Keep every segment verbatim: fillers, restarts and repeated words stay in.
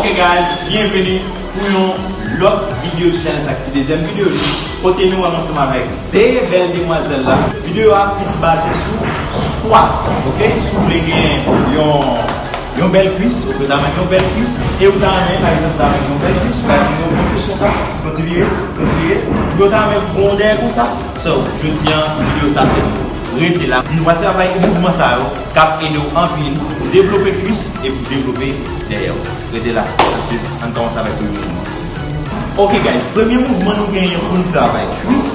Hey guys, byenveni pou yon lòt videyo sou chanèl sa ki se dezyèm videyo nou, kote nou wè m ansanm avèk de bèl demwazèl la. Videyo a plis baze sou squat, ok? Si w vle gen yon, yon bèl kwis, ok, w ta renmen yon bèl kwis, e w ta renmen, pa egzanp, w ta renmen yon bèl kwis, w ta renmen yon bèl kwis konsa, fè ti vire, fè ti vire, ou ta renmen yon dèyè konsa. So, jodi a, videyo sa se pou rete la. Nou va travay mouvman sa yo k ap ede w anpil pou devlope kwis e pou devlope dèyè w. Rete la, ann swiv, ann kòmanse avèk premye mouvman. Ok guys, premye mouvman nou genyen pou n travay kwis.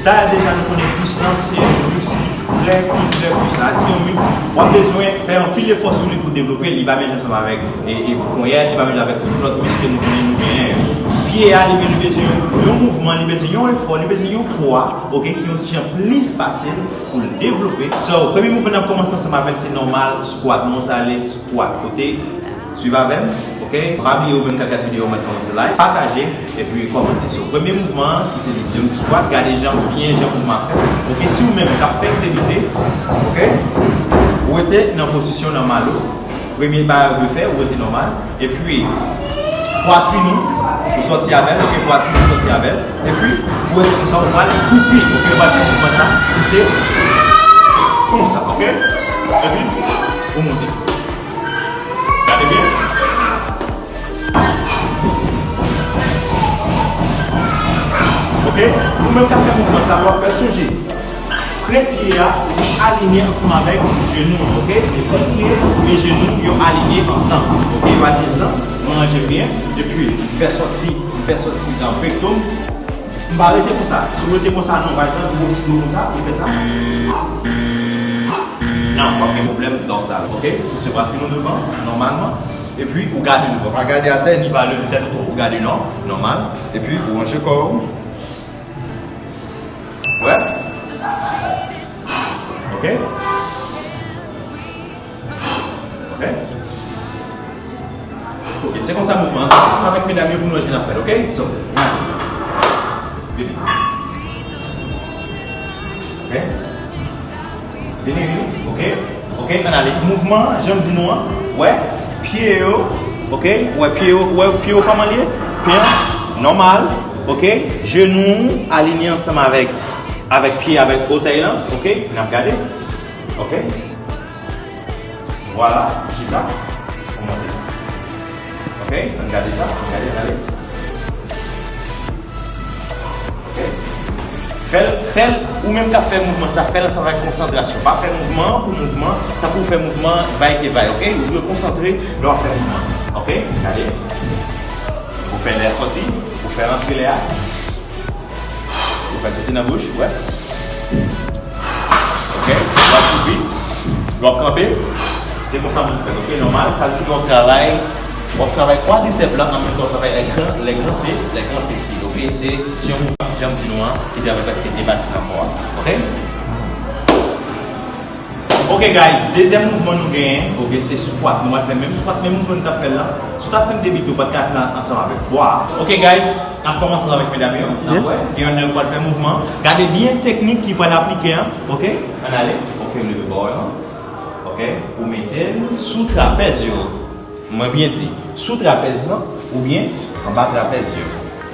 Dayè deja nou konnen kwis lan se yon misk ki trè, ki trè pwisan. Sa di yon misk, w ap bezwen fè anpil efò sou li pou devlope l. Li pa menm jan ansanm avèk e, e ponyèt, li pa menm jan avèk tout lòt misk ke nou konnen nou genyen yo. Pye a, li menm, li bezwen yon, yon mouvman, li bezwen yon efò, li bezwen yon pwa, ok, ki yon ti jan plis pase l pou l devlope. So, premye mouvman n ap kòmanse ansanm avè l se nòmal, squat. Monsalé, squat. Kote? Swiv avè m, ok? Pa bliye ou menm k ap gad videyo a, mèt kòmantè, like, pataje, epi kòmante. So, premye mouvman an, ki se li, yon ti squat, gade jan, byen jan mouvman an fèt. Ok, si ou menm k ap fèk debite, ok? Ou rete nan pozisyon nòmal ou. Premye bagay ou dwe fè, ou rete nòmal. Epi, pwatrin ou, ou sòti avè l, ok, pwatrin ou sòti avè l. Epi, ou rete konsa, ou pral koupe, ok, ou pral fè mouvman sa, ki se konsa, ok? Epi, ou monte. Gade byen. Ok? Ou menm k ap fè mouvman sa, w ap fè l sonje. Premye pye a, li alinye ansanm avèk jenou an, ok? Depi pye, men jenou, yo alinye ansanm. Ok, yo alinye ansanm. Nou ranje byen. Epi, m fè sòti, m fè sòti nan pekto m. M pa rete konsa. Si w rete konsa, non, pa egzanp, ou fè konsa, ou fè sa. Non, w ap gen pwoblèm dòsal, ok? Ou se pwatrin ou devan, nòmalman. Epi, ou gade devan. Pa gade atè, ni pa leve tèt ou twòp, ou gade nò, nòmal. Epi, ou ranje kò w. Wè? Ok? Ok? Ok, se konsa mouvman an. Ansanm avèk medam yo pou nou wè jan n ap fè l, ok? So, vini. Ok? Vini, vini. Ok? Ok, ann ale. Mouvman an, jan m di nou an, wè, pye yo, ok, wè pye yo, wè pye yo kòman l ye? Pye an, nòmal, ok, jenou alinye ansanm avèk, avèk pye, avèk òtèy lan, ok, n ap gade, ok, vwala, chita, ou monte. Ok, ann gade sa, ann gade, ann ale. Ok? Fè l, fè l, ou menm k ap fè mouvman sa, fè l ansanm avèk konsantrasyon. Pa fè mouvman an pou mouvman, tankou w fè mouvman va e ke va e, ok? Ou dwe konsantre lè w ap fè mouvman. Ok? Gade. Ou fè lè a sòti, ou fè rantre lè a. Ou fè sòti nan bouch, wè. Ok? Ou ap soubi, ou ap kanpe. Se konsa moun fè, ok? Nòmal, sa vle di ke w ap travay, w ap travay kwadrisèp la, an menm tan w ap travay lè gran, lè gran fe, lè gran fesi, ok? Se, se yon mouvman, jan m di nou an, ki travay prèske de pati nan kò a, ok? Ok, guys, dezyèm mouvman nou genyen, ok, se squat. Nou pral fè menm squat, menm mouvman nou t ap fè l lan. Si w t ap fè l debite, ou pa t ka fè l ansanm avèk bwa a. Ok, guys, n ap kòmanse ansanm avèk medam yo. N ap wè, gen yonn nan yo pral fè mouvman. Gade byen teknik ki pral aplike an, ok? Ann ale. Ok, leve bò yo. Ok, ou mete l sou trapèz yo. Mwen byen di, sou trapèz lan oubyen anba trapèz yo.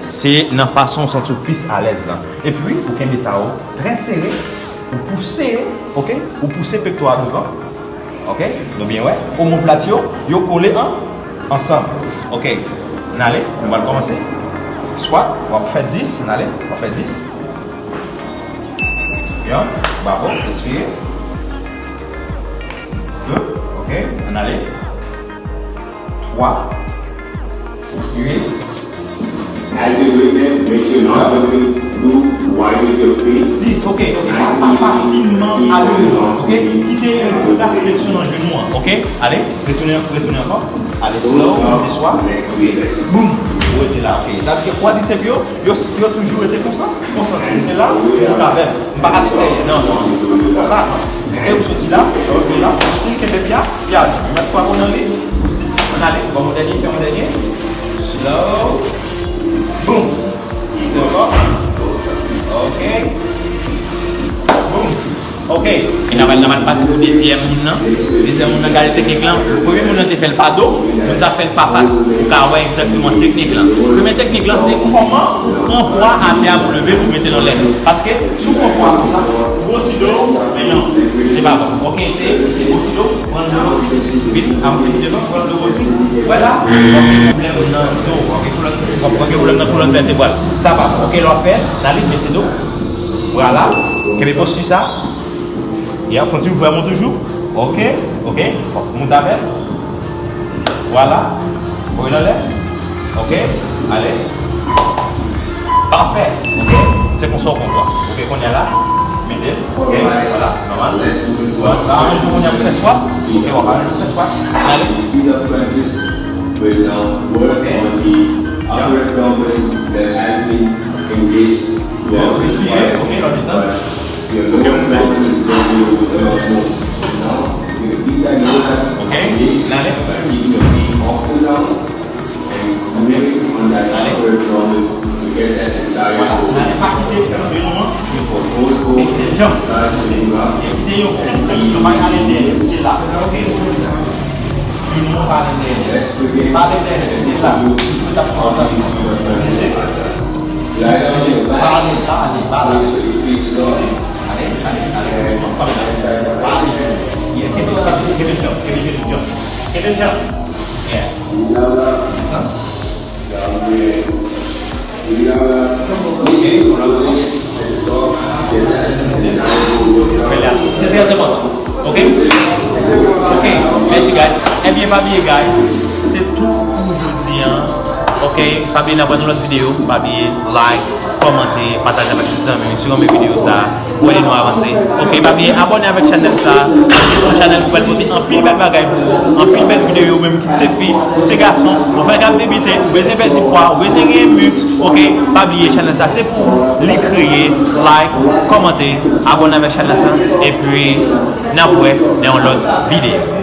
Se nan fason w santi w plis alèz lan. Epi, ou kenbe sa yo trè sere, ou pouse, ok? Ou pouse pekto a devan, ok? Nou byen wè, omoplat yo, yo kole an, ansanm. Ok, n ale, nou pral kòmanse. Squat, w ap fè dis, n ale, w ap fè dis. Yon, bravo, respire. De, ok, ann ale. Twa, uit. As a women, make sure not to move wide with your feet. Dis, ok, ok, pa, pa, pa finman ale, ok? Kite yon ti gras fleksyon nan jenou an, ok? Ale, retounen, retounen ankò. Ale, slow, deswa. Boum! Ou rete la, ok. Sa vle di ke kwadrisèp yo, yo, yo toujou rete konsa. Konsantre, se la, ou ka fè. M pa ka te fè, non, non. Konsa, non. E ou soti la, ou vin la, ou kenbe pye a, pye a, ou mèt frape nan li. Ann ale, bon, yon dènye, fè yon dènye. Slow. Boum. Ankò. Ok. Boum. Ok, Ok, e n ap al, n ap al pati pou dezyèm moun nan. Dezyèm moun nan, gade teknik lan. Premye moun nan te fè l pa do, moun sa fè l pa fas. Ou ka wè egzakteman teknik lan. Premye teknik lan, se kòman pran pwa atè a pou leve l, pou mete l anlè. Paske, si w pran pwa konsa, gwosi do w, men non, se pa bon. Ok, se, se gwosi do w, pran l gwosi, vin, a m fin de non, pran l gwosi. Wè la, w ap gen pwoblèm nan do, w ap gen pwoblèm, w ap gen pwoblèm nan kolòn vètebral. Sa pa bon. Ok, lè w ap fè, nan lit, bese do. Vwala. Kenbe posti sa. Ya, fon ti vrèman toujou. Ok, ok. Moute avè l. Vwala. Voye l anlè. Ok, ale. Pafè. Ok, se konsa w konn fè. Ok, kounye a la, mete l. Ok, vwala, nòmal. Bon, la, ann jwe kounye a pou fè swap. Ok, w ap ann jwe pou fè swap. Ale. Prezidan Francis will now work on the upper abdomen that has been engaged throughout the fight. Your lower abdomen is where you will work most. Now, you can keep that lower abdomen engaged by keeping your feet off the ground and moving on that upper abdomen to get that entire lower abdomen. Your whole body starts to move up and you feel it. Let's begin. Let's do all these Lie down on your back. Make sure your feet cross. And side to side. Down up. Down there. Down up. At the top. Get that. And now we'll work out. Se trè enpòtan. Ok? Ok, mèsi, guys. Ebyen, pa bliye, guys, se tou pou jodi a. Ok? Pa bliye, n ap wè nan lòt videyo. Pa bliye like, kòmante, pataje avèk tout zanmi w. Si w renmen videyo sa, pou ede nou avanse. Ok? Pa bliye abòne avèk chanèl sa. Se yon chanèl ki pral pote anpil bèl bagay pou ou, anpil bèl videyo, menm kit se fi ou se gason, ou fenk ap debite, ou bezwen pèdi pwa, ou bezwen gen miks. Ok? Pa bliye chanèl sa se pou ou, li kreye. Like, kòmante, abòne avèk chanèl sa, epi n ap wè nan yon lòt videyo.